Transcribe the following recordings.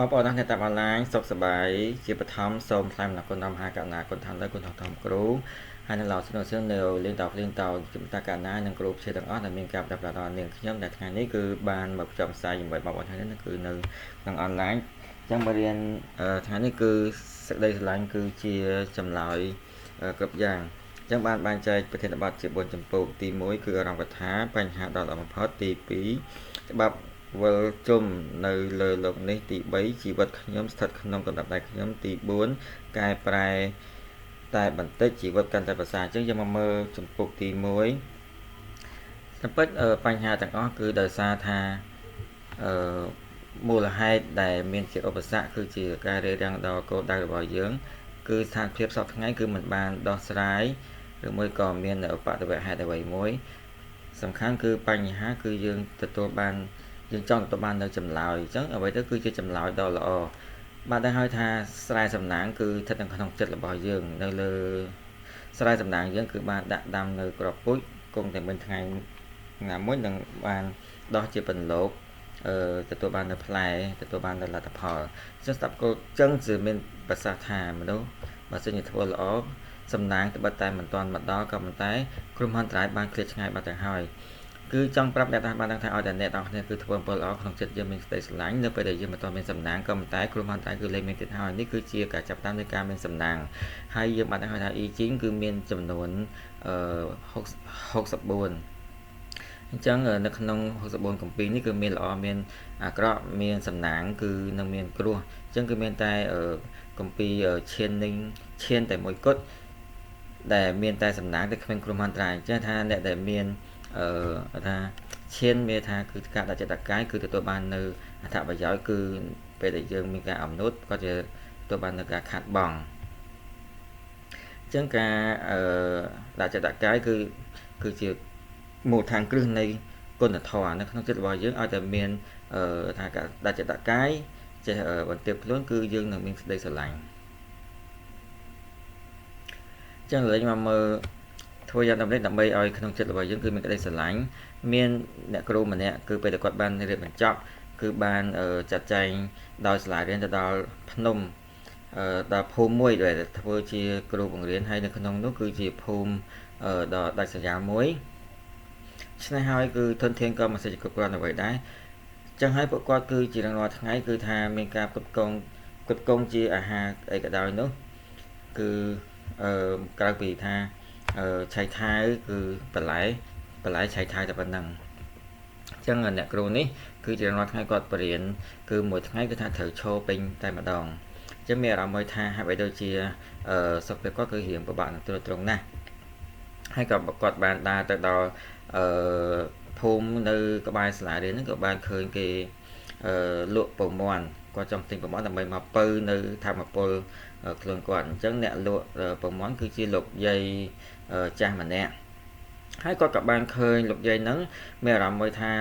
បងប្អូនអ្នកតាមអនឡាញសុខសប្បាយជាបឋមសូមថ្លែងអំណរគុណដល់មហាករុណាគុណឋានលើគុណធម៌គ្រូហើយនឹងលោកស្នុសឿននៅលៀងតលៀងតជំតាកណានិងគ្រូព្យាទាំងអស់ដែលមានការប្រដាប់ដល់នាងខ្ញុំដែលថ្ងៃនេះគឺបានមកផ្សំផ្សាយជាមួយបងប្អូនថ្ងៃនេះគឺនៅក្នុងអនឡាញអញ្ចឹងមករៀនថ្ងៃនេះគឺសេចក្តីស្រឡាញ់គឺជាចម្លើយគ្រប់យ៉ាងអញ្ចឹងបានបែងចែកប្រធានបទជា4ចម្ពោះទី1គឺអារម្មណ៍កថាបញ្ហាដ៏ល្អបំផុតទី2ច្បាប់វិលជុំនៅលើលោកនេះទី3ជីវិតខ្ញុំស្ថិតក្នុងកណ្ដាប់ដៃខ្ញុំទី4កែប្រែតែបន្តិចជីវិតកាន់តែប្រសើរអញ្ចឹងយើងមកមើលចម្ពោះទី1តាមពិតបញ្ហាទាំងអស់គឺដោយសារថាអឺមូលហេតុដែលមានជាឧបសគ្គគឺជាការរារាំងដល់គោលដៅរបស់យើងគឺស្ថានភាពសពថ្ងៃគឺមិនបានដោះស្រាយឬមួយក៏មានបដិវហេតុអ្វីមួយសំខាន់គឺបញ្ហាគឺយើងទទួលបានយើងចង់ទទួលបាននៅចម្លើយអញ្ចឹងអ្វីទៅគឺជាចម្លើយដ៏ល្អបាទដឹងហើយថាស្រែសំណាងគឺស្ថិតនៅក្នុងចិត្តរបស់យើងនៅលើស្រែសំណាងយើងគឺបានដាក់ដាំនៅក្របពូជគង់តែមិនថ្ងៃណាមួយនឹងបានដោះជាពន្លកទទួលបាននៅផ្លែទទួលបាននៅលទ្ធផលអញ្ចឹងស្ដាប់គោលចឹងគឺមានប្រសាសន៍ថាមនុស្សបើសិនជាធ្វើល្អសំណាងត្បិតតែមិនទាន់មកដល់ក៏ប៉ុន្តែគ្រោះមហន្តរាយបានឃ្លាតឆ្ងាយបាត់ទៅហើយគឺចង់ប្រាប់អ្នកតាមបានដឹងថាឲ្យតែអ្នកទាំងគ្នាគឺធ្វើអំពើល្អក្នុងចិត្តយើងមានក្តីស្រឡាញ់នៅពេលដែលយើងមិនទាន់មានសំណាងក៏ប៉ុន្តែគ្រោះមហន្តរាយគឺលែងមានទៀតហើយនេះគឺជាការចាប់ផ្ដើមនៃការមានសំណាងហើយយើងបានដឹងហើយថា E ជីងគឺមានចំនួន64អញ្ចឹងនៅក្នុង64កម្ពីនេះគឺមានល្អមានអាក្រក់មានសំណាងគឺនឹងមានគ្រោះអញ្ចឹងគឺមានតែកម្ពីឈាននឹងឈានតែមួយគត់ដែលមានតែសំណាងតែគ្មានគ្រោះមហន្តរាយអញ្ចឹងថាអ្នកដែលមានថាឈានមានថាគឺការដាក់ចិត្តកាយគឺទទួលបាននៅអត្ថប្រយោជន៍គឺពេលដែលយើងមានការអំនួតក៏ជាទទួលបាននៅការខាត់បងអញ្ចឹងការដាក់ចិត្តកាយគឺជាមូលដ្ឋានគ្រឹះនៃគុណធម៌នៅក្នុងចិត្តរបស់យើងឲ្យតែមានថាការដាក់ចិត្តកាយចេះបន្ទាបខ្លួនគឺយើងនឹងមានសេចក្តីស្រឡាញ់អញ្ចឹងលេងមកមើលធ្វើយ៉ាងដូចម្តេចដើម្បីឲ្យក្នុងចិត្តរបស់យើងគឺមានក្តីស្រឡាញ់មានអ្នកគ្រូម្នាក់គឺពេលដែលគាត់បានរៀនបញ្ចប់គឺបានចាត់ចែងដោយសាលារៀនទៅដល់ភ្នំដល់ភូមិមួយដែលធ្វើជាគ្រូបង្រៀនហើយនៅក្នុងនោះគឺជាភូមិដ៏ដាច់ស្រយាលមួយឆ្នេះហើយគឺធនធានក៏មិនសូវជាគ្រប់គ្រាន់អ្វីដែរចឹងហើយពួកគាត់គឺជារៀងរាល់ថ្ងៃគឺថាមានការផ្គត់ផ្គង់ជាអាហារអីក៏ដោយនោះគឺក្រៅពីថាឆៃថាវគឺបន្លែឆៃថាវតែប៉ុណ្្នឹងអញ្ចឹងអ្នកគ្រូនេះគឺជារាល់ថ្ងៃគាត់បរៀនគឺមួយថ្ងៃគឺថាត្រូវឈរពេញតែម្ដងអញ្ចឹងមានអារម្មណ៍មួយថាហាក់បីដូចជាសុខភាពគាត់គឺរៀងពិបាកនឹងទ្រទ្រង់ណាស់ហើយក៏គាត់បានដើរទៅដល់ភូមិនៅក្បែរសាលារៀនហ្នឹងក៏បានឃើញគេលក់ពងមាន់គាត់ចង់ទិញពងមាន់ដើម្បីមកពៅនៅធម្មពលខ្លួនគាត់អញ្ចឹងអ្នកលក់ពងមាន់គឺជាលោកយាយចាស់ម្នាក់ហើយគាត់ក៏បានឃើញលោកយាយហ្នឹងមានអារម្មណ៍មួយថា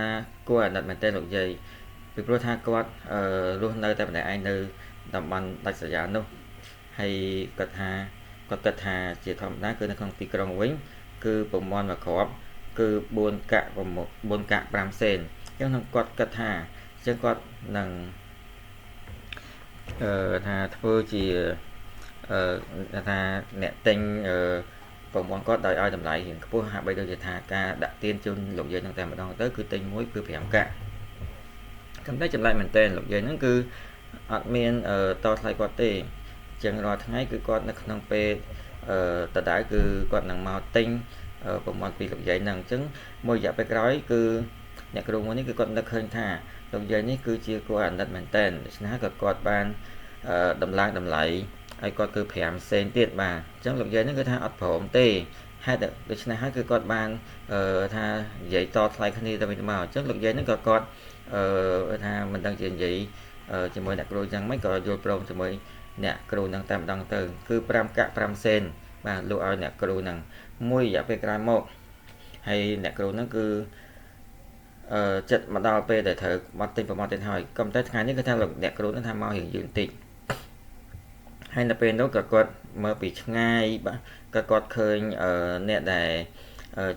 គួរអាណិតមែនទែនលោកយាយពីព្រោះថាគាត់រស់នៅតែម្នាក់ឯងនៅតំបន់ដាច់ស្រយាលនោះហើយគាត់ថាគាត់គិតថាជាធម្មតាគឺនៅក្នុងទីក្រុងវិញគឺពងមាន់មួយគ្រាប់គឺ4កាក់4កាក់5សេនអញ្ចឹងគាត់គិតថាអញ្ចឹងគាត់នឹងថាធ្វើជាថាអ្នកទិញប្រមន់គាត់ដោយឲ្យតម្លៃរៀងខ្ពស់ហាក់បីដូចជាថាការដាក់ទៀនជូនលោកយាយនឹងតែម្ដងទៅគឺទិញមួយគឺ5កាក់កំតែចម្លែកមែនតើលោកយាយហ្នឹងគឺអត់មានតថ្លៃគាត់ទេអញ្ចឹងរាល់ថ្ងៃគឺគាត់នៅក្នុងពេលដដែលគឺគាត់នឹងមកទិញប្រមន់ពីលោកយាយហ្នឹងអញ្ចឹងមួយរយៈពេលក្រោយគឺអ្នកគ្រូមួយនេះគឺគាត់នឹកឃើញថាលោកយាយនេះគឺជាគួរអាណិតមែនតើដូច្នេះក៏គាត់បានដំឡើងតម្លៃឲ្យគាត់គឺ5សេនទៀតបាទអញ្ចឹងលោកយាយហ្នឹងគឺថាអត់ព្រមទេហេតុដូច្នេះហើយគឺគាត់បានថានិយាយតថ្លៃគ្នាទៅវិញទៅមកអញ្ចឹងលោកយាយហ្នឹងក៏គាត់ថាមិនដឹងជានិយាយជាមួយអ្នកគ្រូយ៉ាងម៉េចក៏យល់ព្រមជាមួយអ្នកគ្រូហ្នឹងតែម្ដងទៅគឺ5កាក់5សេនបាទលក់ឲ្យអ្នកគ្រូហ្នឹងមួយរយៈពេលក្រោយមកហើយអ្នកគ្រូហ្នឹងគឺចិត្តមកដល់ពេលដែលត្រូវមកទិញប្រមាណទៀតហើយក៏តែថ្ងៃនេះគឺថាលោកអ្នកគ្រូហ្នឹងថាមករៀងយឺតបន្តិចហើយនៅពេលនោះក៏គាត់មើលពីឆ្ងាយបាទក៏គាត់ឃើញអ្នកដែល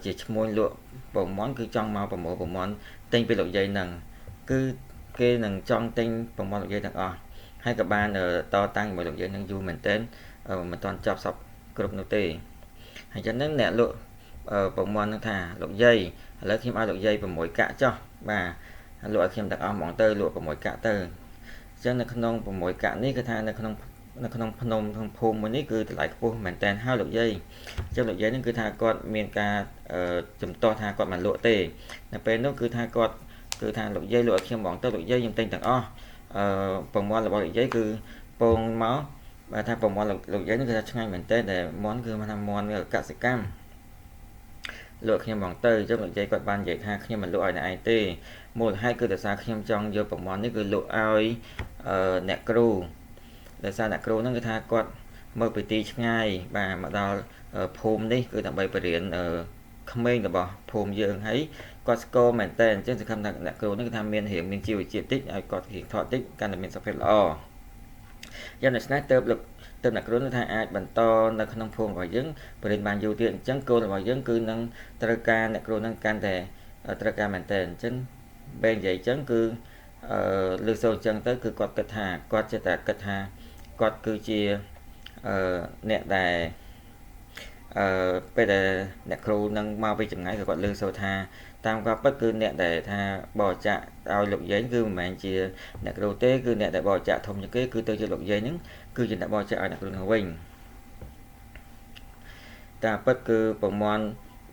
ជាឈ្មួញលក់ពងមាន់គឺចង់មកប្រមូលពងមាន់ទិញពីលោកយាយហ្នឹងគឺគេនឹងចង់ទិញពងមាន់លោកយាយទាំងអស់ ហើយក៏បានតតាំងជាមួយលោកយាយនឹងយូរមែនទែនមិនទាន់ចប់សពគ្រប់នោះទេហើយចឹងហ្នឹងអ្នកលក់ពងមាន់នឹងថាលោកយាយឥឡូវខ្ញុំឲ្យលោកយាយ6កាក់ចុះបាទលក់ឲ្យខ្ញុំទាំងអស់ហ្មងទៅលក់6កាក់ទៅអញ្ចឹងនៅក្នុង6កាក់នេះគឺថានៅក្នុងភ្នំក្នុងភូមិមួយនេះគឺតម្លៃខ្ពស់មែនតើហើយលោកយាយអញ្ចឹងលោកយាយនឹងគឺថាគាត់មានការជំទាស់ថាគាត់មិនលក់ទេនៅពេលនោះគឺថាគាត់គឺថាលោកយាយលក់ឲ្យខ្ញុំហ្មងទៅលោកយាយខ្ញុំទិញទាំងអស់ពងមាន់របស់លោកយាយគឺពងមកបាទថាពងមាន់លោកយាយនេះគឺថាឆ្ងាញ់មែនតើដែលមាន់គឺថាមាន់វាកសិកម្មលក់ខ្ញុំហ្មងទៅអញ្ចឹងលោកយាយគាត់បាននិយាយថាខ្ញុំមិនលក់ឲ្យអ្នកឯងទេមូលហេតុគឺដោយសារខ្ញុំចង់យកពងមាន់នេះគឺលក់ឲ្យអ្នកគ្រូដោយសារអ្នកគ្រូហ្នឹងគឺថាគាត់មកពីទីឆ្ងាយបាទមកដល់ភូមិនេះគឺដើម្បីបរៀនក្មេងរបស់ភូមិយើងហើយគាត់ស្គាល់មែនតើអញ្ចឹងសង្ឃឹមថាអ្នកគ្រូហ្នឹងគឺថាមានរៀងមានជីវជាតិតិចឲ្យគាត់រៀងថតតិចកាន់តែមានសុខភាពល្អយ៉ាងដូច្នេះទៅលោកទៅអ្នកគ្រូនឹងថាអាចបន្តនៅក្នុងភូមិរបស់យើងបរិញ្ញាបានយូរទៀតអញ្ចឹងគោលរបស់យើងគឺនឹងត្រូវការអ្នកគ្រូនឹងកាន់តែត្រូវការមែនតើអញ្ចឹងពេលនិយាយអញ្ចឹងគឺអឺលើសូអញ្ចឹងទៅគឺគាត់គិតថាគាត់ចេះតែគិតថាគាត់គឺជាអឺអ្នកដែលអឺពេលដែលអ្នកគ្រូនឹងមកពីចម្ងាយក៏គាត់លើសូថាតាមការពិតគឺអ្នកដែលថាបរិច្ចាគឲ្យលោកយាយគឺមិនមែនជាអ្នកគ្រូទេគឺអ្នកដែលបរិច្ចាគធំជាងគេគឺទៅជាលោកយាយហ្នឹងគឺជាអ្នកបរិច្ចាគឲ្យអ្នកគ្រូនឹងវិញតាមពិតគឺប្រមាណ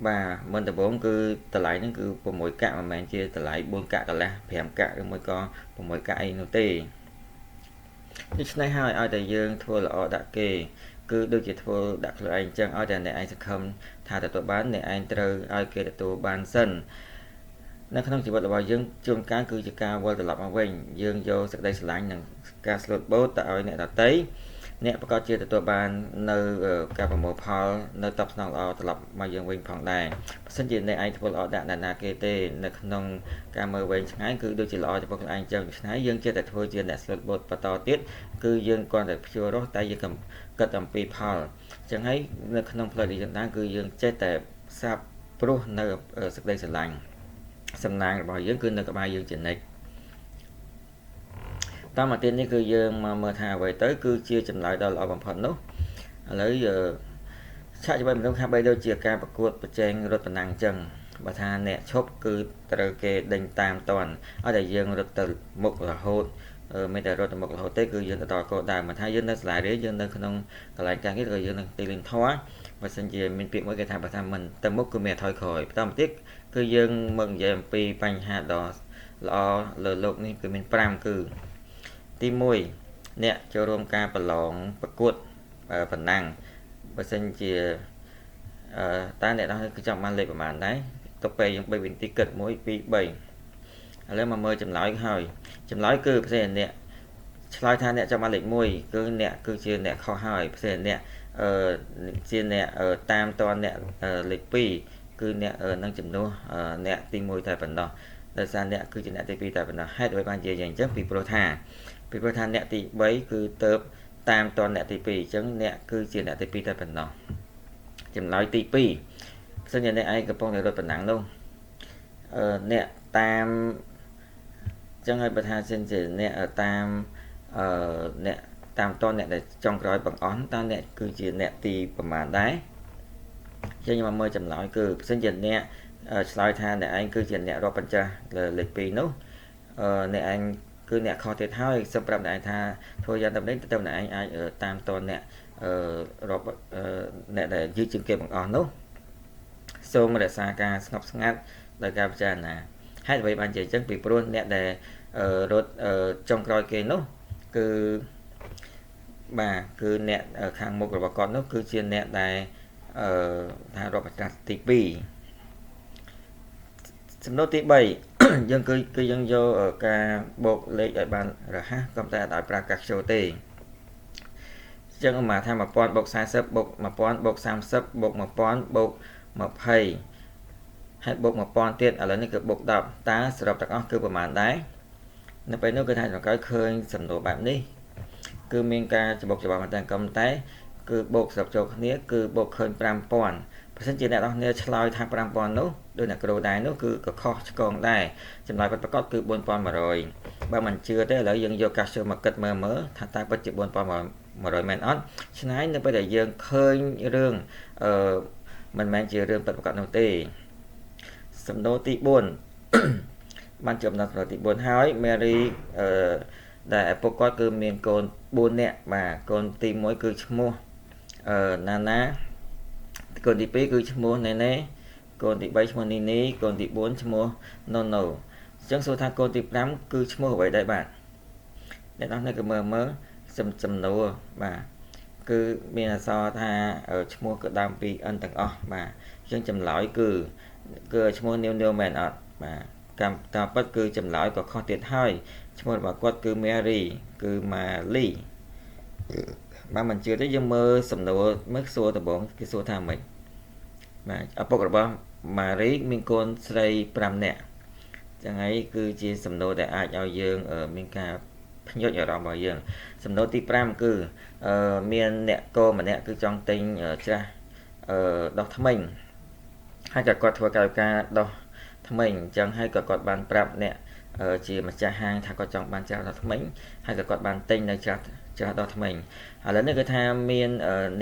បាទមុនដំបូងគឺតម្លៃហ្នឹងគឺ6កាក់មិនមែនជាតម្លៃ4កាក់កន្លះ5កាក់ឬមួយក៏6កាក់អីនោះទេដូច្នេះហើយឲ្យតែយើងធ្វើល្អដាក់គេគឺដូចជាធ្វើដាក់ខ្លួនឯងអញ្ចឹងឲ្យតែអ្នកឯងសង្ឃឹមថាទទួលបានអ្នកឯងត្រូវឲ្យគេទទួលបានសិននៅក្នុងជីវិតរបស់យើងជួនកាលគឺជាការវិលត្រឡប់មកវិញយើងយកសេចក្តីស្រឡាញ់និងការស្លូតបូតទៅឲ្យអ្នកដទៃអ្នកប្រកាសជាទទួលបាននៅការប្រមូលផលនៅតបស្នងល្អត្រឡប់មកយើងវិញផងដែរបើសិនជាអ្នកឯងធ្វើល្អដាក់អ្នកណាគេទេនៅក្នុងការមើលវែងឆ្ងាយគឺដូចជាល្អចំពោះខ្លួនឯងចឹងដូច្នេះយើងចេះតែធ្វើជាអ្នកស្លូតបូតបន្តទៀតគឺយើងគ្រាន់តែព្យួររស់តែយើងគិតអំពីផលអញ្ចឹងហើយនៅក្នុងផ្លូវនេះយ៉ាងណាគឺយើងចេះតែសាបព្រោះនៅសេចក្តីស្រឡាញ់សំណាងរបស់យើងគឺនៅក្បែរយើងជានិច្ចតាមមកទៀតនេះគឺយើងមកមើលថាអ្វីទៅគឺជាចម្លើយដ៏ល្អបំផុតនោះឥឡូវឆាកជីវិតមនុស្សហាក់បីដូចជាការប្រកួតប្រជែងរត់ប្រណាំងអញ្ចឹងបើថាអ្នកឈប់គឺត្រូវគេដេញតាមតាន់ឲ្យតែយើងរត់ទៅមុខរហូតមិនតែរត់ទៅមុខរហូតទេគឺយើងទៅដល់គោលដៅមិនថាយើងនៅសាលារៀនយើងនៅក្នុងកន្លែងការងារឬក៏យើងនៅទីលានធម៌បើសិនជាមានពាក្យមួយគេថាបើថាមិនទៅមុខគឺមានថយក្រោយបន្តមកទៀតគឺយើងមកនិយាយអំពីបញ្ហាដ៏ល្អលើលោកនេះគឺមាន5គឺទី1អ្នកចូលរួមការប្រឡងប្រកួតប្រណាំងបើសិនជាតើអ្នកនោះគឺចង់បានលេខប្រមាណដែរទៅពេលយើង3វិនាទីគិត1 2 3ឥឡូវមកមើលចម្លើយហើយចម្លើយគឺផ្សេងអ្នកឆ្លើយថាអ្នកចង់បានលេខ1គឺអ្នកគឺជាអ្នកខុសហើយផ្សេងអ្នកជាអ្នកតាមតអ្នកលេខ2គឺអ្នកនឹងចំនួនអ្នកទី1តែប៉ុណ្ណោះដោយសារអ្នកគឺជាអ្នកទី2តែប៉ុណ្ណោះហេតុអ្វីបានជាយ៉ាងអញ្ចឹងពីព្រោះថាអ្នកទី3គឺទៅតាមតអ្នកទី2អញ្ចឹងអ្នកគឺជាអ្នកទី2តែប៉ុណ្ណោះចម្លើយទី2បើសិនជាអ្នកឯងកំពុងតែរត់ប្រណាំងនោះអ្នកតាមអញ្ចឹងហើយបើថាសិនជាអ្នកតាមអ្នកតាមតអ្នកដែលចុងក្រោយបង្អស់តើអ្នកគឺជាអ្នកទីប្រមាណដែរអញ្ចឹងខ្ញុំមកមើលចម្លើយគឺបើសិនជាអ្នកឆ្លើយថាអ្នកឯងគឺជាអ្នករាប់បញ្ចាស់លេខ2នោះអ្នកឯងគឺអ្នកខុសទៀតហើយសូមប្រាប់អ្នកឯងថាធ្វើយ៉ាងដូចម្តេចទៅអ្នកឯងអាចតាមតអ្នករាប់អ្នកដែលយឺតជាងគេបង្អស់នោះសូមរក្សាការស្ងប់ស្ងាត់ដោយការពិចារណាហេតុអ្វីបានជាអញ្ចឹងពីព្រោះអ្នកដែលរត់ចុងក្រោយគេនោះគឺបាទគឺអ្នកខាងមុខរបស់គាត់នោះគឺជាអ្នកដែលថារាប់បញ្ចាស់ទី2សំណួរទី3យើងគឺយើងយកការបូកលេខឲ្យបានរហ័សក៏តែអត់ឲ្យប្រើកាសចូលទេអញ្ចឹងមកថា1000បូក40បូក1000បូក30បូក1000បូក20ហើយបូក1000ទៀតឥឡូវនេះគឺបូក10តើសរុបទាំងអស់គឺប្រមាណដែរនៅពេលនោះគឺថាចង្កៅឃើញសំណួរបែបនេះគឺមានការច្បុកច្បល់មែនតើក៏តែគឺបូកសរុបចូលគ្នាគឺបូកឃើញ5000 បើសិនជាអ្នកនរគ្នាឆ្លើយថា5000នោះដោយអ្នកគ្រូដែរនោះគឺក៏ខុសឆ្គងដែរចម្លើយពិតប្រាកដគឺ4100បើមិនជឿទេឥឡូវយើងយកកាសចូលមកគិតមើលមើលថាតើពិតជា4100មែនអត់ឆ្នៃនៅពេលដែលយើងឃើញរឿងអឺមិនមែនជារឿងពិតប្រាកដនោះទេសំណួរទី4បានចំណុចសំណួរទី4ហើយ Mary អឺដែលឪពុកគាត់គឺមានកូន4នាក់បាទកូនទី1គឺឈ្មោះអឺណាណាកូនទី2គឺឈ្មោះណែណែកូនទី3ឈ្មោះនីនីកូនទី4ឈ្មោះណូណូអញ្ចឹងសួរថាកូនទី5គឺឈ្មោះអ្វីដែរបាទអ្នកនរនេះក៏មើលមើលសំណួរបាទគឺមានអក្សរថាឈ្មោះគឺដើមពី N ទាំងអស់បាទអញ្ចឹងចម្លើយគឺគឺឈ្មោះនីវនីវមែនអត់បាទកម្មតាមពិតគឺចម្លើយក៏ខុសទៀតហើយឈ្មោះរបស់គាត់គឺ Mary គឺ Mali បាទមិនជឿទេយើងមើលសំណួរមើលសួរដំបងគេសួរថាម៉េចបាទឪពុករបស់ Mary មានកូនស្រី5នាក់ចឹងហើយគឺជាសំណួរដែលអាចឲ្យយើងមានការភ្ញាក់អារម្មណ៍របស់យើងសំណួរទី5គឺមានអ្នកកោម្នាក់គឺចង់ទិញច្រាស់ដោះថ្មិញហើយក៏គាត់ធ្វើការដោះថ្មិញអញ្ចឹងហើយក៏គាត់បានប្រាប់អ្នកជាម្ចាស់ហាងថាគាត់ចង់បានច្រាស់ដោះថ្មិញហើយក៏គាត់បានទិញនៅច្រាស់ដោះថ្មិញឥឡូវនេះគឺថាមាន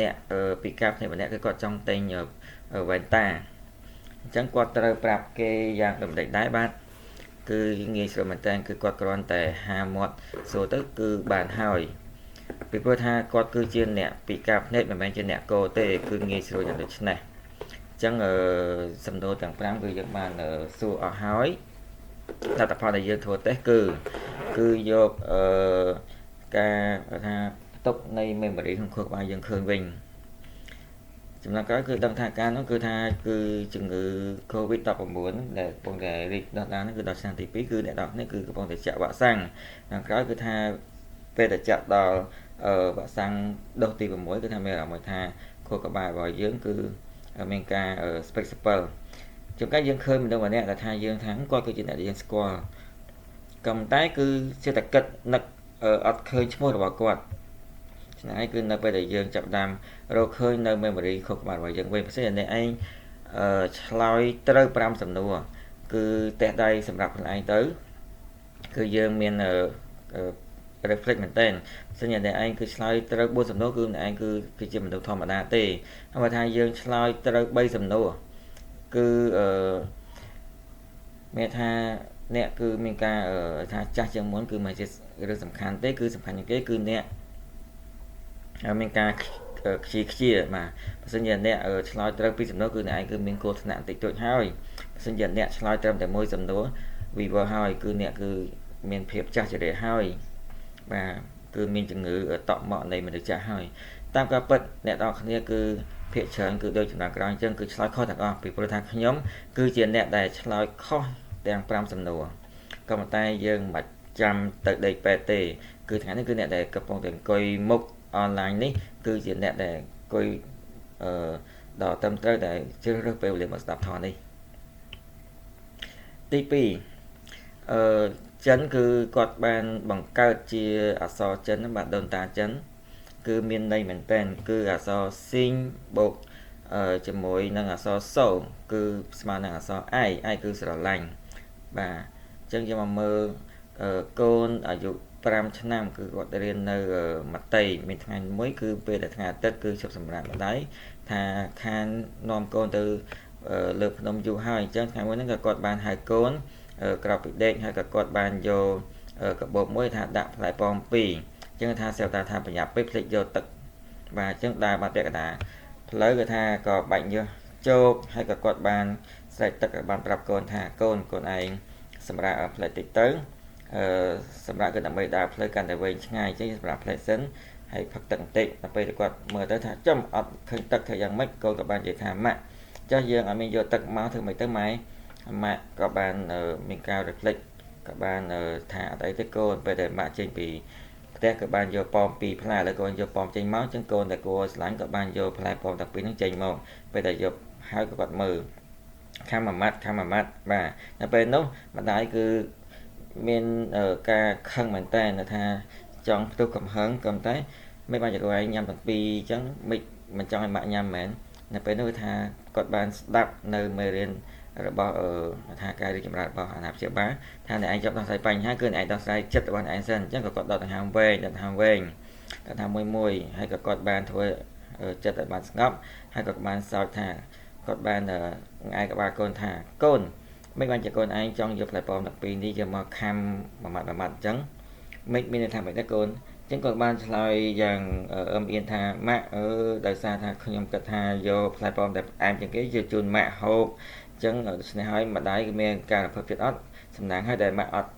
អ្នកពីការភ្នែកម្នាក់គឺគាត់ចង់ទិញវ៉ែនតាអញ្ចឹងគាត់ត្រូវប្រាប់គេយ៉ាងដូចម្ដេចដែរបាទគឺងាយស្រួលមែនតើគឺគាត់គ្រាន់តែហាមាត់សួរទៅគឺបានហើយពីព្រោះថាគាត់គឺជាអ្នកពីការភ្នែកមិនមែនជាអ្នកកោទេគឺងាយស្រួលយ៉ាងដូចនេះអញ្ចឹងសំណួរទាំង5គឺយើងបានសួរអស់ហើយលទ្ធផលដែលយើងធ្វើតេស្តគឺយកការថាផ្ទុកនៃ memory ក្នុងខួរក្បាលយើងឃើញវិញចំណុចក្រោយគឺដឹងថាការនោះគឺថាគឺជំងឺ Covid-19 ដែលកំពុងតែរីកដុះដាលនោះគឺដល់ឆ្នាំទី2គឺអ្នកនរគ្នាគឺកំពុងតែចាក់វ៉ាក់សាំងដល់ក្រោយគឺថាពេលដែលចាក់ដល់វ៉ាក់សាំងដូសទី6គឺថាមានអារម្មណ៍ថាខួរក្បាលរបស់យើងគឺមានការ spectacle ជួនកាលយើងឃើញមនុស្សម្នាក់ដែលថាយើងថាគាត់គឺជាអ្នកដែលយើងស្គាល់ក៏ប៉ុន្តែគឺជាតែគិតនឹកអត់ឃើញឈ្មោះរបស់គាត់ឆ្នៃគឺនៅពេលដែលយើងចាប់ដើមរកឃើញនៅ memory ខុសក្បាលរបស់យើងវិញពិសេសអ្នកឯងឆ្លើយត្រូវ5សំណួរគឺតេស្តដៃសម្រាប់ខ្លួនឯងទៅគឺយើងមាន reflect មែនតើសញ្ញាអ្នកឯងគឺឆ្លើយត្រូវ4សំណួរគឺអ្នកឯងគឺជាមនុស្សធម្មតាទេហើយបើថាយើងឆ្លើយត្រូវ3សំណួរគឺអឺមានថាអ្នកគឺមានការថាចាស់ជាងមុនគឺមិនជារឿងសំខាន់ទេគឺសំខាន់ជាងគេគឺអ្នកមានការខ្ជាខ្ជាបាទបើសិនជាអ្នកឆ្លើយត្រូវពីរសំណួរគឺអ្នកឯងគឺមានគោលថ្នាក់បន្តិចតួចហើយបើសិនជាអ្នកឆ្លើយត្រឹមតែមួយសំណួរវីវហើយគឺអ្នកគឺមានភាពចាស់ជរាហើយបាទគឺមានជំងឺតក់មកនៃមនុស្សចាស់ហើយតាមការពិតអ្នកនរគ្នាគឺភាគច្រើនគឺដូចចំណងក្រោយអញ្ចឹងគឺឆ្លើយខុសទាំងអស់ពីព្រោះថាខ្ញុំគឺជាអ្នកដែលឆ្លើយខុសទាំង5សំណួរក៏ប៉ុន្តែយើងមិនចាំទៅដេកពេទ្យទេគឺថ្ងៃនេះគឺអ្នកដែលកំពុងតែអង្គុយមុខអនឡាញនេះគឺជាអ្នកដែលអង្គុយអឺដល់ត្រឹមត្រូវដែលជ្រើសរើសពេលវេលាមកស្ដាប់ធម៌នេះទី2អឺចិនគឺគាត់បានបង្កើតជាអក្សរចិនបាទដូនតាចិនគឺមានន័យមែនតើគឺអក្សរស៊ីងបូកជាមួយនឹងអក្សរសូគឺស្មើនឹងអក្សរ I I គឺស្រឡាញ់បាទអញ្ចឹងយើងមកមើលកូនអាយុ5ឆ្នាំគឺគាត់រៀននៅមតីមានថ្ងៃមួយគឺពេលដែលថ្ងៃអាទិត្យគឺជប់សម្រាប់ម្ដាយថាខាននាំកូនទៅលើភ្នំយូរហើយអញ្ចឹងថ្ងៃមួយហ្នឹងក៏គាត់បានហៅកូនក្រោកពីដេកហើយក៏គាត់បានយកកាបូបមួយថាដាក់ផ្លែប៉ោម2អញ្ចឹងថាស្រាប់តែថាប្រញាប់ពេកភ្លេចយកទឹកបាទអញ្ចឹងដើរបាត់ពាក់កណ្ដាលផ្លូវគឺថាក៏បាច់យកជោគហើយក៏គាត់បានស្រែកទឹកបានប្រាប់កូនថាកូនកូនឯងសម្រាប់ផ្លែតិចទៅអឺសម្រាប់គឺដើម្បីដើរផ្លូវកាន់តែវែងឆ្ងាយអញ្ចឹងសម្រាប់ផ្លែសិនហើយផឹកទឹកបន្តិចដល់ពេលគាត់មើលទៅថាចំអត់ឃើញទឹកធ្វើយ៉ាងម៉េចកូនក៏បាននិយាយថាម៉ាក់ចុះយើងអត់មានយកទឹកមកធ្វើម៉េចទៅម៉ែម៉ាក់ក៏បានមានការ reflect ក៏បានថាអត់អីទេកូនពេលដែលម៉ាក់ចេញពីផ្ទះក៏បានយកប៉ម2ផ្លែឥឡូវកូនយកប៉មចេញមកអញ្ចឹងកូនតែគួរស្រឡាញ់ក៏បានយកផ្លែប៉ោមទាំងពីរហ្នឹងចេញមកពេលដែលយកហើយក៏គាត់មើលខាំមួយម៉ាត់ខាំមួយម៉ាត់បាទដល់ពេលនោះម្ដាយគឺមានការខឹងមែនតើថាចង់ផ្ទុះកំហឹងក៏តែមិនបានចកឯងញ៉ាំទាំងពីរអញ្ចឹងមិនចង់ឲ្យម៉ាក់ញ៉ាំមែន នៅពេលនោះគឺថាគាត់បានស្ដាប់នៅមេរៀនរបស់ថាការរីកចម្រើនរបស់អាណាព្យាបាលថាអ្នកឯងចង់ដោះស្រាយបញ្ហាគឺអ្នកឯងដោះស្រាយចិត្តរបស់អ្នកឯងសិនអញ្ចឹងក៏គាត់ដកដង្ហើមវែងដកដង្ហើមវែងដកដង្ហើមមួយមួយហើយក៏គាត់បានធ្វើចិត្តឲ្យបានស្ងប់ហើយក៏បានសោចថាគាត់បានងែក្បាលកូនថាកូនមិនបានជាកូនឯងចង់យកផ្លែប៉ោមទាំងពីរនេះយកមកខំមួយម៉ាត់មួយម៉ាត់អញ្ចឹងមិនមានន័យថាម៉េចដែរកូនអញ្ចឹងគាត់បានឆ្លើយយ៉ាងអឹមអៀនថាម៉ាក់អឺដោយសារថាខ្ញុំគិតថាយកផ្លែប៉ោមដែលផ្អែមជាងគេយកជូនម៉ាក់ហូបអញ្ចឹងដូច្នេះហើយម្ដាយគឺមានការរំភើបចិត្តអត់សំណាងហើយដែលម៉ាក់អត់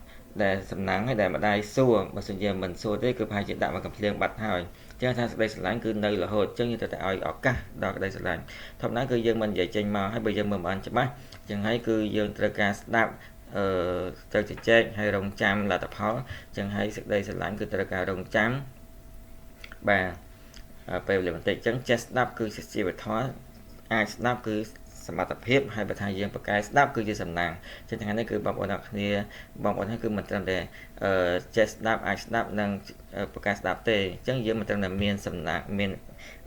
ដែលសំណាងហើយដែលម្ដាយសួរបើសិនជាមិនសួរទេគឺប្រហែលជាដាក់មកកំភ្លៀងបាត់ហើយអញ្ចឹងថាសេចក្តីស្រឡាញ់គឺនៅរហូតអញ្ចឹងយើងត្រូវតែឲ្យឱកាសដល់ក្តីស្រឡាញ់ធម្មតាគឺយើងមិននិយាយចេញមកហើយបើយើងមើលមិនបានច្បាស់អញ្ចឹងហើយគឺយើងត្រូវការស្ដាប់អឺត្រូវជជែកហើយរងចាំលទ្ធផលអញ្ចឹងហើយសេចក្តីស្រឡាញ់គឺត្រូវការរងចាំបាទពេលវេលាបន្តិចអញ្ចឹងចេះស្ដាប់គឺជាជីវធម៌អាចស្ដាប់គឺសមត្ថភាពហើយបើថាយើងប្រកែស្ដាប់គឺជាសំណាងចឹងថ្ងៃនេះគឺបងប្អូនអរគ្នាបងប្អូនគឺមិនត្រឹមតែចេះស្ដាប់អាចស្ដាប់និងប្រកែស្ដាប់ទេអញ្ចឹងយើងមិនត្រឹមតែមានសំណាងមាន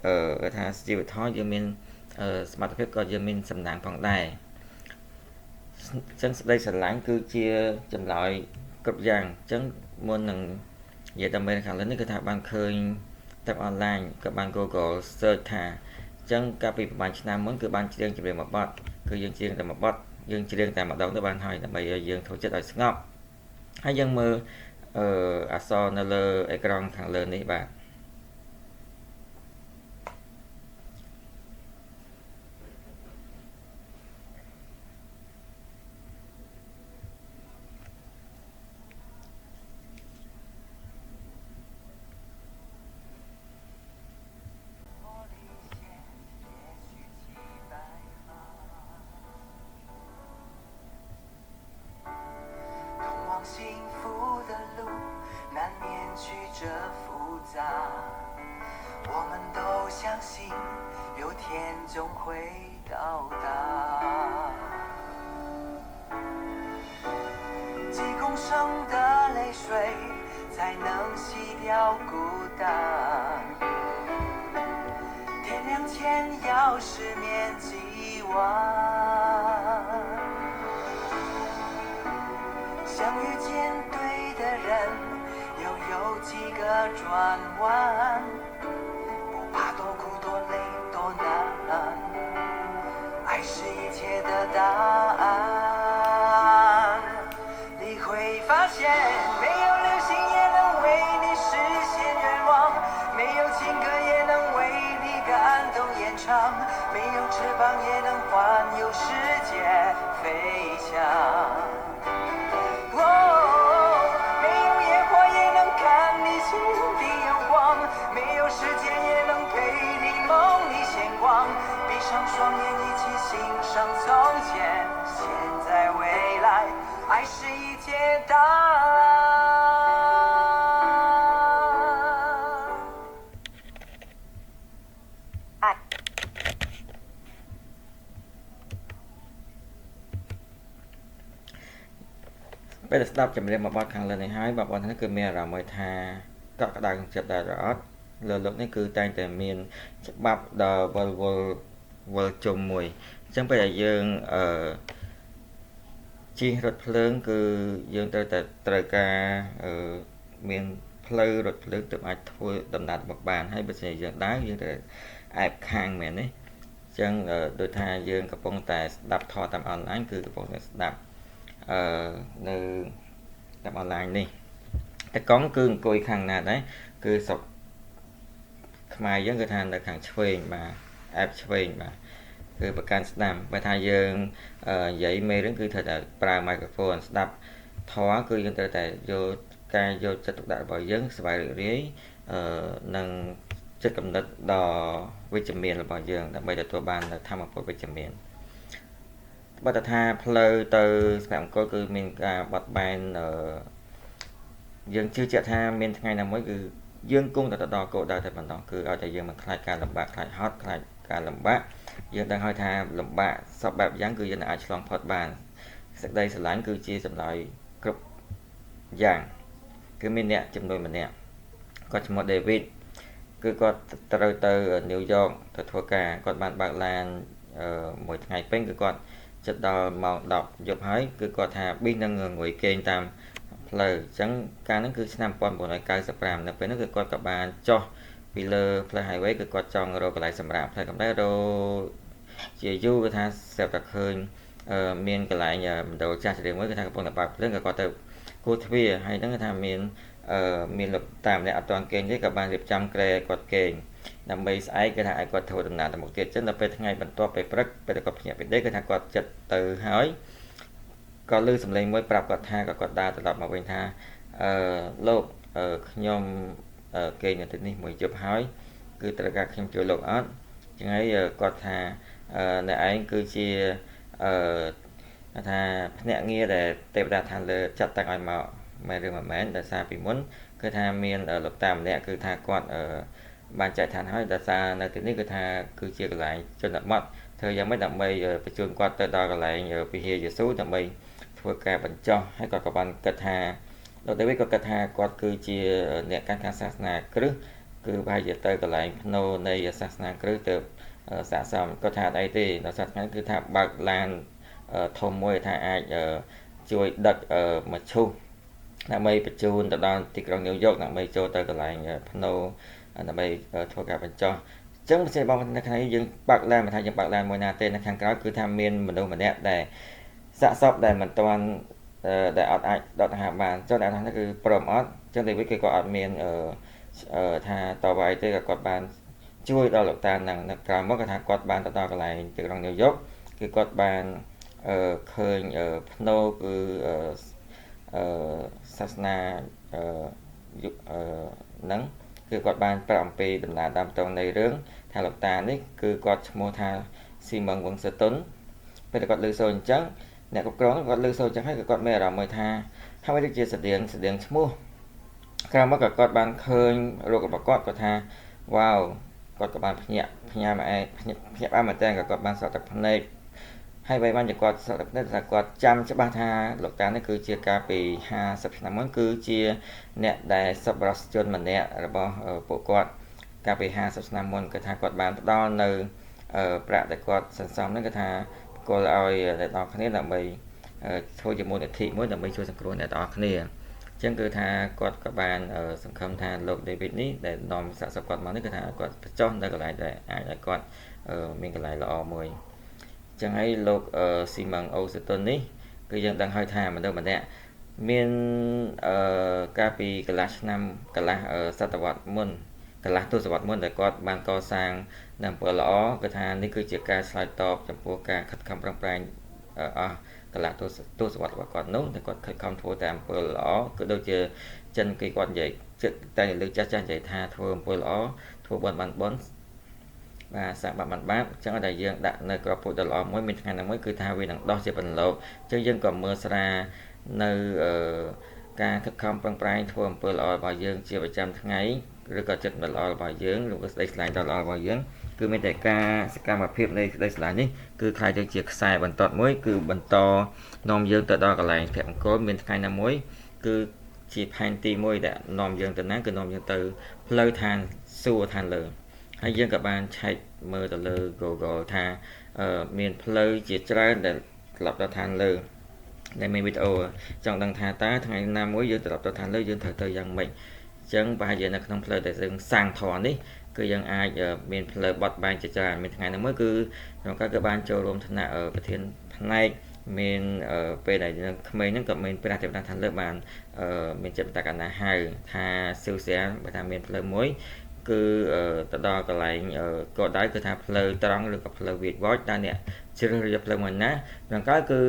អឺថាជីវធម៌យើងមានសមត្ថភាពក៏យើងមានសំណាងផងដែរអញ្ចឹងស្ដីស្រឡាញ់គឺជាចម្លើយគ្រប់យ៉ាងអញ្ចឹងមុននឹងនិយាយដល់មេខាងលើនេះគឺថាបានឃើញតាមអនឡាញក៏បាន Google search ថាអញ្ចឹងកាលពីប្រហែលឆ្នាំមុនគឺបានច្រៀងចម្រៀងមួយបទគឺយើងច្រៀងតែមួយបទយើងច្រៀងតែម្ដងទៅបានហើយដើម្បីឲ្យយើងធ្វើចិត្តឲ្យស្ងប់ហើយយើងមើលអឺអក្សរនៅលើអេក្រង់ខាងលើនេះបាទ幸福的路难免曲折复杂，我们都相信有天终会到达。几公升的泪水才能洗掉孤单。天亮前要失眠几晚。想遇见对的人，又有几个转弯？不怕多苦多累多难，爱是一切的答案。你会发现，没有流星也能为你实现愿望，没有情歌也能为你感动演唱，没有翅膀也能环游世界飞翔。没有野火也能看你心底有光，没有时间也能陪你梦里闲逛。闭上双眼，一起欣赏从前、现在、未来，爱是一切答案。ពេលដែលស្ដាប់ចម្រៀងមួយបទខាងលើនេះហើយបងប្អូនគឺមានអារម្មណ៍មួយថាកក់ក្ដៅចិត្តដែរឬអត់លើលោកនេះគឺតែងតែមានច្បាប់ដ៏វល់វល់វល់ជុំមួយអញ្ចឹងពេលដែលយើងអឺជិះរថភ្លើងគឺយើងត្រូវតែត្រូវការមានផ្លូវរថភ្លើងទើបអាចធ្វើដំណើរមកបានហើយបើសិនជាយើងដើរយើងត្រូវអែបខាងមែនទេអញ្ចឹងដូចថាយើងកំពុងតែស្ដាប់ធម៌តាមអនឡាញគឺកំពុងតែស្ដាប់នៅតាមអនឡាញនេះតកង់គឺអង្គុយខាងណាដែរគឺស្រុកខ្មែរយើងគឺថានៅខាងឆ្វេងបាទអែបឆ្វេងបាទគឺប្រកាន់ស្ដាំបើថាយើងនិយាយមេរឿងគឺត្រូវតែប្រើមីក្រូហ្វូនស្ដាប់ធម៌គឺយើងត្រូវតែយកការយកចិត្តទុកដាក់របស់យើងស្វែងរីករាយនិងចិត្តគំនិតដ៏វិជ្ជមានរបស់យើងដើម្បីទទួលបាននូវធម៌ពលវិជ្ជមានបើថាផ្លូវទៅស្នាក់អង្គរគឺមានការបត់បែនយើងជឿជាក់ថាមានថ្ងៃណាមួយគឺយើងគង់តែទៅដល់គោលដៅតែប៉ុណ្ណោះគឺឲ្យតែយើងមិនខ្លាចការលំបាកខ្លាចហត់ខ្លាចការលំបាកយើងដឹងហើយថាលំបាកសពបែបយ៉ាងគឺយើងអាចឆ្លងផុតបានសេចក្តីស្រឡាញ់គឺជាចម្លើយគ្រប់យ៉ាងគឺមានអ្នកចំនួនម្នាក់គាត់ឈ្មោះ David គឺគាត់ត្រូវទៅញូវយ៉កទៅធ្វើការគាត់បានបើកឡានមួយថ្ងៃពេញគឺគាត់ចិត្តដល់ម៉ោង10យប់ហើយគឺគាត់ថាប៊ីសនឹងងុយគេងតាមផ្លូវអញ្ចឹងកាលហ្នឹងគឺឆ្នាំ1995នៅពេលហ្នឹងគឺគាត់ក៏បានចុះពីលើផ្លូវ highway គឺគាត់ចង់រកកន្លែងសម្រាកផ្លូវកំដៅរកជាយូរគឺថាស្រាប់តែឃើញមានកន្លែងមណ្ឌលចាស់ជ្រាមួយគឺថាកំពុងតែបើកភ្លើងក៏គាត់ទៅគោះទ្វារហើយហ្នឹងគឺថាមានមានលោកតាមអ្នកអត់ទាន់គេងទេក៏បានរៀបចំគ្រែគាត់គេងដើម្បីស្អែកគឺថាឲ្យគាត់ធ្វើដំណើរទៅមុខទៀតចឹងដល់ពេលថ្ងៃបន្ទាប់ពេលព្រឹកពេលគាត់ភ្ញាក់ពីដេកគឺថាគាត់ចិត្តទៅហើយក៏ឮសំឡេងមួយប្រាប់គាត់ថាក៏គាត់ដើរត្រឡប់មកវិញថាអឺលោកខ្ញុំគេងនៅទីនេះមួយយប់ហើយគឺត្រូវការខ្ញុំជួយលោកអត់ចឹងហើយគាត់ថាអ្នកឯងគឺជាអឺថាភ្នាក់ងារដែលទេវតាឋានលើចាត់តាំងឲ្យមកមែនឬមិនមែនដោយសារពីមុនគឺថាមានលោកតាម្នាក់គឺថាគាត់បានចែកឋានហើយដោយសារនៅទីនេះគឺថាគឺជាកន្លែងជនបទធ្វើយ៉ាងម៉េចដើម្បីបញ្ជូនគាត់ទៅដល់កន្លែងវិហារយេស៊ូដើម្បីធ្វើការបញ្ចុះហើយគាត់ក៏បានគិតថាលោកដាវីតក៏គិតថាគាត់គឺជាអ្នកកាន់ខាងសាសនាគ្រឹះគឺប្រហែលជាទៅកន្លែងភ្នោនៃសាសនាគ្រឹះទៅសាកសមគាត់ថាអត់អីទេដល់សាសនាគឺថាបើកឡានធំមួយថាអាចជួយដឹកមឈូសដើម្បីបញ្ជូនទៅដល់ទីក្រុងញូវយ៉កដើម្បីចូលទៅកន្លែងភ្នោដើម្បីធ្វើការបញ្ចុះអញ្ចឹងប្រសិនបងនៅខាងនេះយើងបើកឡានមិនថាយើងបើកឡានមួយណាទេនៅខាងក្រៅគឺថាមានមនុស្សម្នាក់ដែលសាកសពដែលមិនទាន់ដែលអត់អាចដកដង្ហើមបានចុះអ្នកនោះគឺព្រមអត់អញ្ចឹងតែវិញគឺគាត់អត់មានថាតបអីទេក៏គាត់បានជួយដល់លោកតានឹងនៅក្រៅមកគាត់ថាគាត់បានទៅដល់កន្លែងទីក្រុងញូវយ៉កគឺគាត់បានឃើញភ្នោគឺសាសនាហ្នឹងគឺគាត់បានប្រាប់អំពីដំណើរដើមតងនៃរឿងថាលោកតានេះគឺគាត់ឈ្មោះថាស៊ីម៉ឹងវង្សតុនពេលតែគាត់ឮសូរអញ្ចឹងអ្នកគ្រប់គ្រងគាត់ឮសូរអញ្ចឹងហើយក៏គាត់មានអារម្មណ៍មួយថាហើយដូចជាស្តៀងឈ្មោះក្រោយមកក៏គាត់បានឃើញរូបរបស់គាត់គាត់ថាវ៉ាវគាត់ក៏បានភ្ញាក់ផ្ញើមកឯងភ្ញាក់បានមែនតើក៏គាត់បានស្រក់ទឹកភ្នែកហើយអ្វីបានជាគាត់ស្រក់ទឹកភ្នែកថាគាត់ចាំច្បាស់ថាលោកតានេះគឺជាកាលពី50ឆ្នាំមុនគឺជាអ្នកដែលសប្បុរសជនម្នាក់របស់ពួកគាត់កាលពី50ឆ្នាំមុនគឺថាគាត់បានផ្ដល់នៅប្រាក់ដែលគាត់សន្សំហ្នឹងគឺថាប្រគល់ឲ្យអ្នកនរគ្នាដើម្បីធ្វើជាមូលនិធិមួយដើម្បីជួយសង្គ្រោះអ្នកនរគ្នាអញ្ចឹងគឺថាគាត់ក៏បានសង្ឃឹមថាលោក David នេះដែលនាំសាកសពគាត់មកនេះគឺថាគាត់បញ្ចុះនៅកន្លែងដែលអាចឲ្យគាត់មានកន្លែងល្អមួយចឹងហើយលោកស៊ីម៉ាំងអូសេតុននេះគឺយើងដឹងហើយថាមនុស្សម្នាក់មានកាលពីកន្លះឆ្នាំកន្លះសតវត្សមុនកន្លះទសវត្សមុនដែលគាត់បានកសាងនៅអំពើល្អគឺថានេះគឺជាការឆ្លើយតបចំពោះការខិតខំប្រឹងប្រែងអស់កន្លះទសវត្សរបស់គាត់នោះដែលគាត់ខិតខំធ្វើតែអំពើល្អគឺដូចជាចិនគេគាត់និយាយចិត្តតែលើចាស់ចាស់និយាយថាធ្វើអំពើល្អធ្វើបុណ្យបានបុណ្យបាទសាកបាបបានបាបអញ្ចឹងតែយើងដាក់នៅក្របពូជដ៏ល្អមួយមានថ្ងៃណាមួយគឺថាវានឹងដោះជាបន្លោកអញ្ចឹងយើងក៏មើលស្រានៅការខិតខំប្រឹងប្រែងធ្វើអំពើល្អរបស់យើងជាប្រចាំថ្ងៃឬក៏ចិត្តដ៏ល្អរបស់យើងឬក៏ស្ដីស្រឡាញ់ដ៏ល្អរបស់យើងគឺមានតែការសកម្មភាពនៃស្ដីស្រឡាញ់នេះគឺក្លាយទៅជាខ្សែបន្ទាត់មួយគឺបន្តនាំយើងទៅដល់កន្លែងភមង្គលមានថ្ងៃណាមួយគឺជាផែនទីមួយដែលនាំយើងទៅណាគឺនាំយើងទៅផ្លូវឋានសួគ៌ឋានលើហើយយើងក៏បានឆែកមើលទៅលើ Google ថាមានផ្លូវជាច្រើនដែលត្រឡប់ដល់ឋានលើដែលមានវីដេអូចង់ដឹងថាតើថ្ងៃណាមួយយើងត្រឡប់ទៅឋានលើយើងត្រូវទៅយ៉ាងម៉េចអញ្ចឹងប្រហែលជានៅក្នុងផ្លូវដែលយើងសាងធម៌នេះគឺយើងអាចមានផ្លូវបត់បែនជាច្រើនមានថ្ងៃណាមួយគឺក្នុងការគឺបានចូលរួមថ្នាក់ប្រធានផ្នែកមានពេលដែលយើងក្មេងហ្នឹងក៏មានព្រះទេវតាឋានលើបានមានចិត្តតកណាហៅថាស៊ូសៀបើថាមានផ្លូវមួយគឺទៅដល់កន្លែងគោលដៅគឺថាផ្លូវត្រង់ឬក៏ផ្លូវវាចវចតើអ្នកជ្រើសរើសផ្លូវមួយណាក្នុងក្រោយគឺ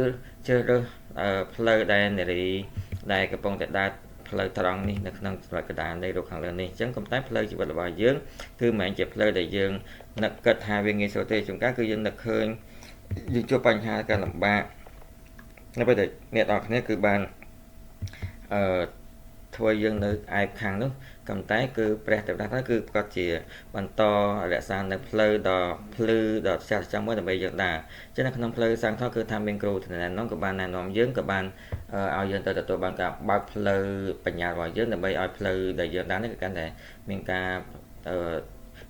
ជ្រើសរើសផ្លូវដែលនារីដែលកំពុងតែដើរផ្លូវត្រង់នេះនៅក្នុងចំណុចកណ្ដាលនៃរូបខាងលើនេះអញ្ចឹងក៏តែផ្លូវជីវិតរបស់យើងគឺមិនមែនជាផ្លូវដែលយើងនឹកគិតថាវាងាយស្រួលទេជួនកាលគឺយើងនឹកឃើញយើងជួបបញ្ហាការលំបាកនៅពេលដែលអ្នកនរគ្នាគឺបានអឺធ្វើយើងនៅអែបខាងនោះក៏តែគឺព្រះទេវតាគឺគាត់ជាបន្តរក្សានៅផ្លូវដ៏ភ្លឺដ៏ចាស់ចាំមួយដើម្បីយើងដើរចឹងនៅក្នុងផ្លូវសាងធម៌គឺថាមានគ្រូធនណែនាំក៏បានណែនាំយើងក៏បានឲ្យយើងទៅទទួលបានការបើកផ្លូវបញ្ញារបស់យើងដើម្បីឲ្យផ្លូវដែលយើងដើរនេះគឺកាន់តែមានការ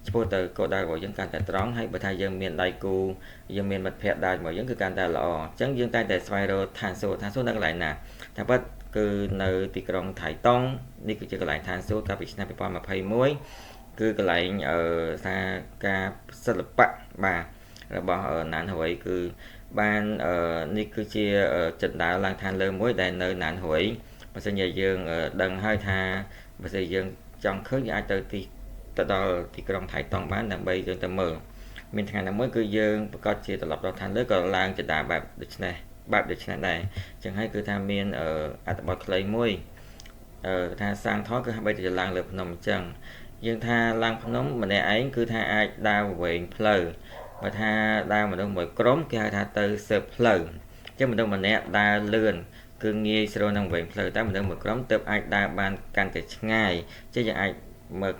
ឆ្ពោះទៅគោលដៅរបស់យើងកាន់តែត្រង់ហើយបើថាយើងមានដៃគូយើងមានមិត្តភ័ក្តិដើរជាមួយយើងគឺកាន់តែល្អអញ្ចឹងយើងតែងតែស្វែងរកឋានសួគ៌ឋានសួគ៌នៅកន្លែងណាតែពិតគឺនៅទីក្រុងថៃតុងនេះគឺជាកន្លែងឋានសួគ៌កាលពីឆ្នាំ2021គឺកន្លែងអឺថាការសិល្បៈបាទរបស់ណានហួយគឺបាននេះគឺជាចិនដាវឡើងឋានលើមួយដែលនៅណានហួយបើសិនជាយើងដឹងហើយថាបើសិនយើងចង់ឃើញយើងអាចទៅទីទៅដល់ទីក្រុងថៃតុងបានដើម្បីយើងទៅមើលមានថ្ងៃណាមួយគឺយើងប្រកាសជាត្រឡប់ដល់ឋានលើក៏ឡើងចដាបែបដូចនេះបែបដូចនេះដែរអញ្ចឹងហើយគឺថាមានអត្ថបទខ្លីមួយថាសាងថតគឺហាក់បីទៅឡើងលើភ្នំអញ្ចឹងយើងថាឡើងភ្នំម្នាក់ឯងគឺថាអាចដើរវែងផ្លូវបើថាដើរមនុស្សមួយក្រុមគេហៅថាទៅស៊ើបផ្លូវអញ្ចឹងមនុស្សម្នាក់ដើរលឿនគឺងាយស្រួលនឹងវែងផ្លូវតែមនុស្សមួយក្រុមទើបអាចដើរបានកាន់តែឆ្ងាយអញ្ចឹងយើងអាចមក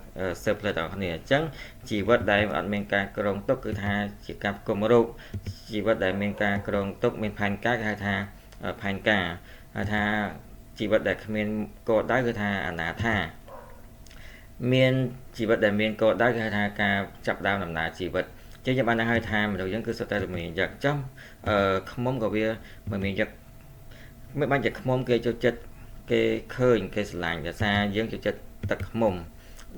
ស៊ើបផ្លូវដល់គ្នាអញ្ចឹងជីវិតដែលអត់មានការក្រងទុកគឺថាជាការគុំរោគជីវិតដែលមានការក្រងទុកមានផែនការគេហៅថាផែនការហៅថាជីវិតដែលគ្មានគោលដៅគឺថាអនាថាមានជីវិតដែលមានគោលដៅគេហៅថាការចាប់ដើមដំណើរជីវិតចឹងយើងបានដឹងហើយថាមនុស្សយើងគឺសុទ្ធតែមានយ៉ាក់ចំអឺខ្មុំក៏វាមិនមានយ៉ាក់មិនបានជាខ្មុំគេចូលចិត្តគេឃើញគេស្រឡាញ់ដោយសារយើងចូលចិត្តទឹកខ្មុំ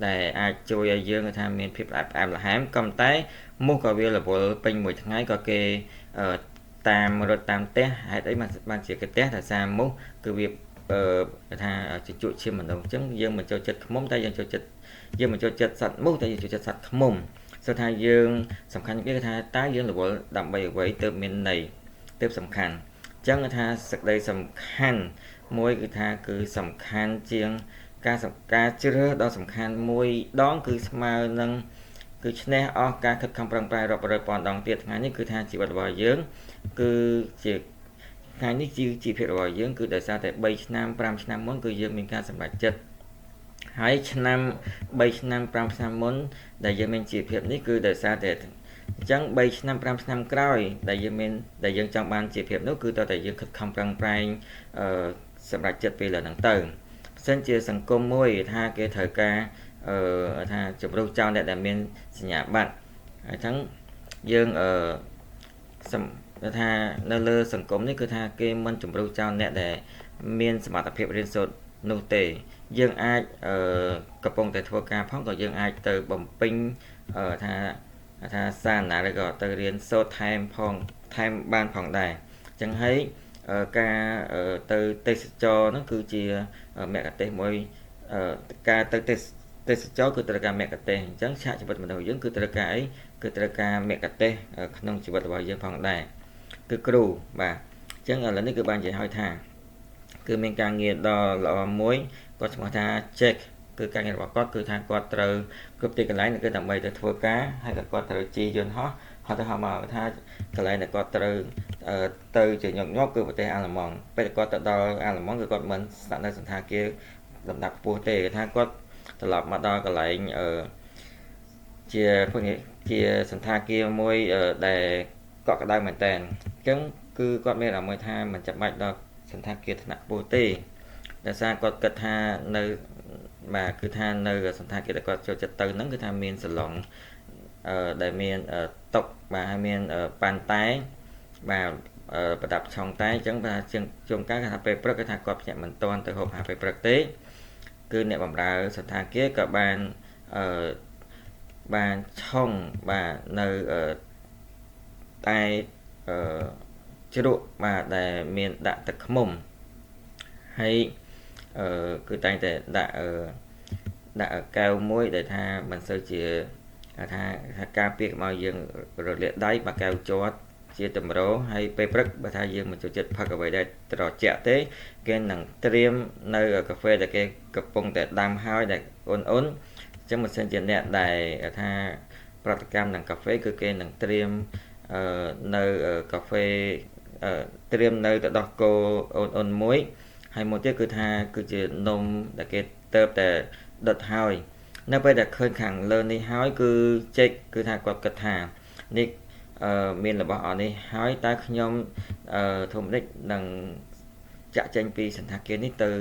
ដែលអាចជួយឲ្យយើងថាមានភាពផ្អែមផ្អែមល្ហែមក៏តែមូសក៏វារវល់ពេញមួយថ្ងៃក៏គេតាមរត់តាមផ្ទះហេតុអីបានជាគេផ្ទះដោយសារមូសគឺវាថាជជក់ឈាមមនុស្សអញ្ចឹងយើងមិនចូលចិត្តខ្មុំតែយើងចូលចិត្តយើងមិនចូលចិត្តសត្វមូសតែយើងចូលចិត្តសត្វខ្មុំសួរថាយើងសំខាន់គេថាតើយើងរវល់ដើម្បីអ្វីទើបមានន័យទើបសំខាន់អញ្ចឹងថាសេចក្តីសំខាន់មួយគឺថាគឺសំខាន់ជាងការការជ្រើសដ៏សំខាន់មួយដងគឺស្មើនឹងគឺឈ្នះអស់ការខិតខំប្រឹងប្រែងរាប់រយពាន់ដងទៀតថ្ងៃនេះគឺថាជីវិតរបស់យើងគឺជាថ្ងៃនេះជាជីវភាពរបស់យើងគឺដោយសារតែ3ឆ្នាំ5ឆ្នាំមុនគឺយើងមានការសម្រេចចិត្តហើយឆ្នាំ3ឆ្នាំ5ឆ្នាំមុនដែលយើងមានជីវភាពនេះគឺដោយសារតែអញ្ចឹង3ឆ្នាំ5ឆ្នាំក្រោយដែលយើងមានដែលយើងចង់បានជីវភាពនោះគឺតើតែយើងខិតខំប្រឹងប្រែងអឺសម្រេចចិត្តពេលហ្នឹងទៅបើសិនជាសង្គមមួយថាគេត្រូវការអឺថាជំរុះចោលអ្នកដែលមានសញ្ញាបត្រអញ្ចឹងយើងអឺសំថានៅលើសង្គមនេះគឺថាគេមិនជំរុះចោលអ្នកដែលមានសមត្ថភាពរៀនសូត្រនោះទេយើងអាចអឺកំពុងតែធ្វើការផងក៏យើងអាចទៅបំពេញអឺថាថាសារណាឬក៏ទៅរៀនសូត្រថែមផងថែមបានផងដែរអញ្ចឹងហើយការទៅទេសចរហ្នឹងគឺជាមគ្គុទ្ទេសក៍មួយការទៅទេសទេសចរគឺត្រូវការមគ្គុទ្ទេសក៍អញ្ចឹងឆាកជីវិតមនុស្សយើងគឺត្រូវការអីគឺត្រូវការមគ្គុទ្ទេសក៍ក្នុងជីវិតរបស់យើងផងដែរគឺគ្រូបាទអញ្ចឹងឥឡូវនេះគឺបាននិយាយឲ្យថាគឺមានការងារដ៏ល្អមួយគាត់ឈ្មោះថា Jack គឺការងាររបស់គាត់គឺថាគាត់ត្រូវគ្រប់ទីកន្លែងគឺដើម្បីទៅធ្វើការហើយក៏គាត់ត្រូវជិះយន្តហោះហោះទៅហោះមកថាកន្លែងដែលគាត់ត្រូវទៅជាញឹកញាប់គឺប្រទេសអាល្លឺម៉ង់ពេលគាត់ទៅដល់អាល្លឺម៉ង់គឺគាត់មិនស្នាក់នៅសណ្ឋាគារលំដាប់ខ្ពស់ទេថាគាត់ត្រឡប់មកដល់កន្លែងអឺជាពួកនេះជាសណ្ឋាគារមួយដែលកក់ក្ដៅមែនតើអញ្ចឹងគឺគាត់មានអារម្មណ៍ថាមិនចាំបាច់ដល់សណ្ឋាគារថ្នាក់ខ្ពស់ទេដោយសារគាត់គិតថានៅបាទគឺថានៅសណ្ឋាគារដែលគាត់ចូលចិត្តទៅហ្នឹងគឺថាមានសាឡុងអឺដែលមានតុបាទហើយមានប៉ាន់តែបាទប្រដាប់ឆុងតែអញ្ចឹងបាទជាងជួនកាលគេថាពេលព្រឹកគេថាគាត់ភ្ញាក់មិនទាន់ទៅហូបអាហារពេលព្រឹកទេគឺអ្នកបម្រើសណ្ឋាគារក៏បានអឺបានឆុងបាទនៅតែអឺជ្រក់បាទដែលមានដាក់ទឹកឃ្មុំហើយអឺគឺតែងតែដាក់អឺដាក់កែវមួយដែលថាមិនសូវជាថាថាការពារកុំឲ្យយើងរលាកដៃបើកែវជាត់ជាតម្រហើយពេលព្រឹកបើថាយើងមិនចូលចិត្តផឹកអ្វីដែលត្រជាក់ទេគេនឹងត្រៀមនៅកាហ្វេដែលគេកំពុងតែដាំហើយដែលអ៊ុនអ៊ុនអញ្ចឹងបើសិនជាអ្នកដែលថាប្រតិកម្មនឹងកាហ្វេគឺគេនឹងត្រៀមនៅកាហ្វេត្រៀមនៅទៅដោះគោអ៊ុនអ៊ុនមួយហើយមួយទៀតគឺថាគឺជានំដែលគេទៅតែដុតហើយនៅពេលដែលឃើញខាងលើនេះហើយគឺចេកគឺថាគាត់គិតថានេះអឺមានរបស់អស់នេះហើយតើខ្ញុំអឺធំនិចនឹងចាក់ចេញពីសន្តាគារនេះទៅ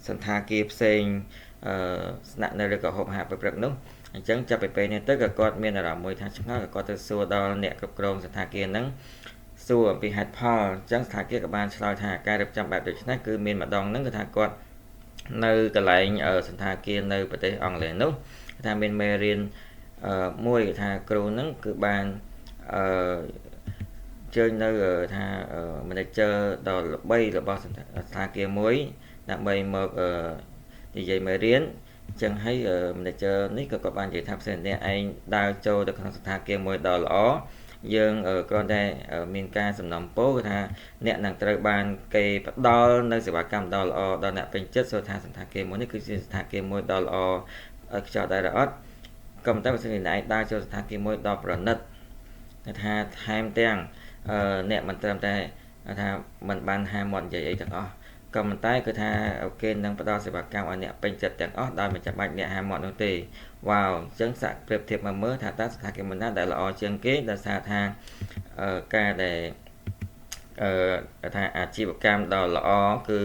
សន្តាគារផ្សេង ស្នាក់នៅឬក៏ហូបអាហារពេលព្រឹកនោះអញ្ចឹងចាប់ពីពេលនេះទៅក៏គាត់មានអារម្មណ៍មួយថាឆ្ងល់ក៏គាត់ទៅសួរដល់អ្នកគ្រប់គ្រងសន្តាគារហ្នឹងសួរអំពីហេតុផលអញ្ចឹងសន្តាគារក៏បានឆ្លើយថាការរៀបចំបែបដូចនេះគឺមានម្ដងហ្នឹងគឺថាគាត់នៅកន្លែងសន្តាគារនៅប្រទេសអង់គ្លេសនោះថាមានមេរៀនមួយថាគ្រូហ្នឹងគឺបានអឺជើញនៅថា manager ដ៏ល្បីរបស់សន្តាគារមួយដើម្បីមកនិយាយមេរៀនចឹងហើយ manager នេះក៏គាត់បាននិយាយថាផ្សេងអ្នកឯងដើរចូលទៅក្នុងសន្តាគារមួយដ៏ល្អយើងគ្រាន់តែមានការសំណូមពរគឺថាអ្នកនឹងត្រូវបានគេផ្ដល់នៅសេវាកម្មដ៏ល្អដល់អ្នកពេញចិត្តសូថាសន្តាគារមួយនេះគឺជាសន្តាគារមួយដ៏ល្អខ្ចោះដែរឬអត់ក៏ប៉ុន្តែបើសិនជាអ្នកឯងដើរចូលសន្តាគារមួយដ៏ប្រណិតថាថែមទាំងអ្នកមិនត្រឹមតែថាមិនបានហាមាត់និយាយអីទាំងអស់ក៏ប៉ុន្តែគឺថាគេនឹងផ្ដល់សេវាកម្មឲ្យអ្នកពេញចិត្តទាំងអស់ដោយមិនចាំបាច់អ្នកហាមាត់នោះទេវ៉ាវអញ្ចឹងសាក់ប្រៀបធៀបមកមើលថាតើស្ថានភាពណាដែលល្អជាងគេដោយសារថាការដែលថាអាជីវកម្មដ៏ល្អគឺ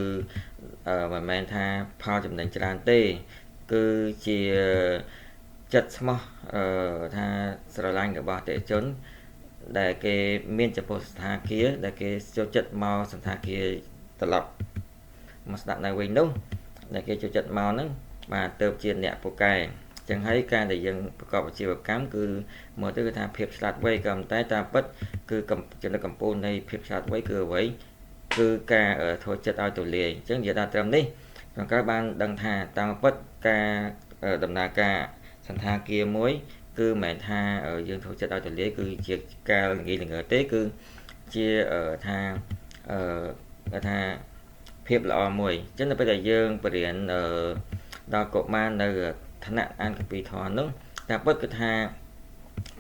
មិនមែនថាផលចំណេញច្រើនទេគឺជាចិត្តស្មោះថាស្រឡាញ់របស់អតិថិជនដែលគេមានចំពោះស្ថាគារដែលគេចូលចិត្តមកសន្តាគារត្រឡប់មកស្នាក់នៅវិញនោះដែលគេចូលចិត្តមកហ្នឹងបាទទៅជាអ្នកពូកែចឹងហើយការដែលយើងប្រកបអាជីវកម្មគឺមើលទៅគឺថាភាពឆ្លាតវៃក៏ប៉ុន្តែតាមពិតគឺចំណុចកម្ពូលនៃភាពឆ្លាតវៃគឺអ្វីគឺការធ្វើចិត្តឲ្យទូលាយអញ្ចឹងនិយាយដល់ត្រឹមនេះក្នុងក្រោយបានដឹងថាតាមពិតការដំណើរការសន្តាគារមួយគឺមិនមែនថាយើងធ្វើចិត្តឲ្យទូលាយគឺជាការល្ងីល្ងើទេគឺជាថាអឺថាភាពល្អមួយអញ្ចឹងនៅពេលដែលយើងបរៀនដល់កុមារនៅឋានៈអានកាពីធម៌នោះតែពិតគឺថា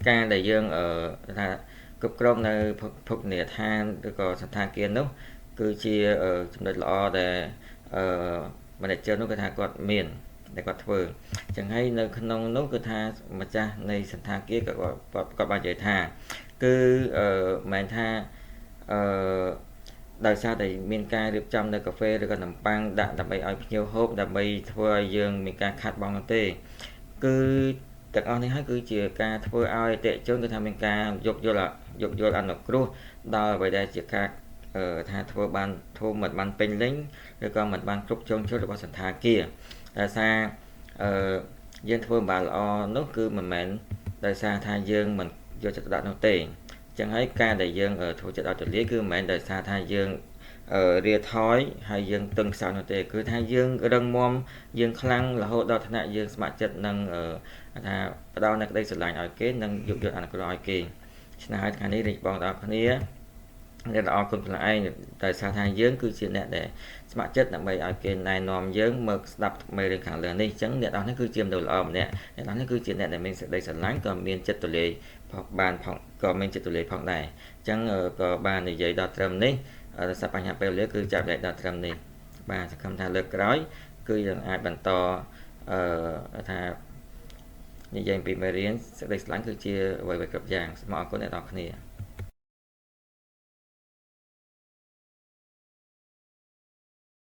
ការដែលយើងថាគ្រប់គ្រងនៅភោជនីយដ្ឋានឬក៏សន្តាគារនោះគឺជាចំណុចល្អដែលអឺ manager នោះគឺថាគាត់មានដែលគាត់ធ្វើអញ្ចឹងហើយនៅក្នុងនោះគឺថាម្ចាស់នៃសន្តាគារក៏គាត់បាននិយាយថាគឺអឺមិនមែនថាអឺដោយសារតែមានការរៀបចំនៅកាហ្វេឬក៏នំប៉័ងដាក់ដើម្បីឲ្យភ្ញៀវហូបដើម្បីធ្វើឲ្យយើងមានការខាត់បងនោះទេគឺទាំងអស់នេះហើយគឺជាការធ្វើឲ្យអតិថិជនគឺថាមានការយោគយល់យោគយល់អនុគ្រោះដល់អ្វីដែលជាការថាធ្វើបានធ្វើមិនបានពេញលេញឬក៏មិនបានគ្រប់ជ្រុងជ្រោយរបស់សន្តាគារដោយសារអឺយើងធ្វើបានល្អនោះគឺមិនមែនដោយសារថាយើងមិនយកចិត្តទុកដាក់នោះទេចឹងហើយការដែលយើងធ្វើចិត្តឲ្យទូលាយគឺមិនមែនដោយសារថាយើងរាថយហើយយើងតឹងខ្សោយនោះទេគឺថាយើងរឹងមាំយើងខ្លាំងរហូតដល់ថ្នាក់យើងស្ម័គ្រចិត្តនឹងថាផ្ដល់នូវក្តីស្រឡាញ់ឲ្យគេនិងយោគយល់អនុគ្រោះឲ្យគេឆ្នេះហើយថ្ងៃនេះរាជបងដល់គ្នាអ្នកអរគុណខ្លួនឯងតែសារថាយើងគឺជាអ្នកដែលស្ម័គ្រចិត្តដើម្បីឲ្យគេណែនាំយើងមកស្ដាប់មេរៀនខាងលើនេះអញ្ចឹងអ្នកនរនេះគឺជាមនុស្សល្អម្នាក់អ្នកនរនេះគឺជាអ្នកដែលមានសេចក្តីស្រឡាញ់ក៏មានចិត្តទូលាយផងបានផងក៏មានចិត្តទូលាយផងដែរអញ្ចឹងក៏បាននិយាយដល់ត្រឹមនេះដោយសារបញ្ហាពេលវេលាគឺចាប់លែកដល់ត្រឹមនេះបាទសង្ឃឹមថាលើកក្រោយគឺយើងអាចបន្តអឺថានិយាយពីមេរៀនសេចក្តីស្រឡាញ់គឺជាអ្វីៗគ្រប់យ៉ាងសូមអរគុណអ្នកនរគ្នា។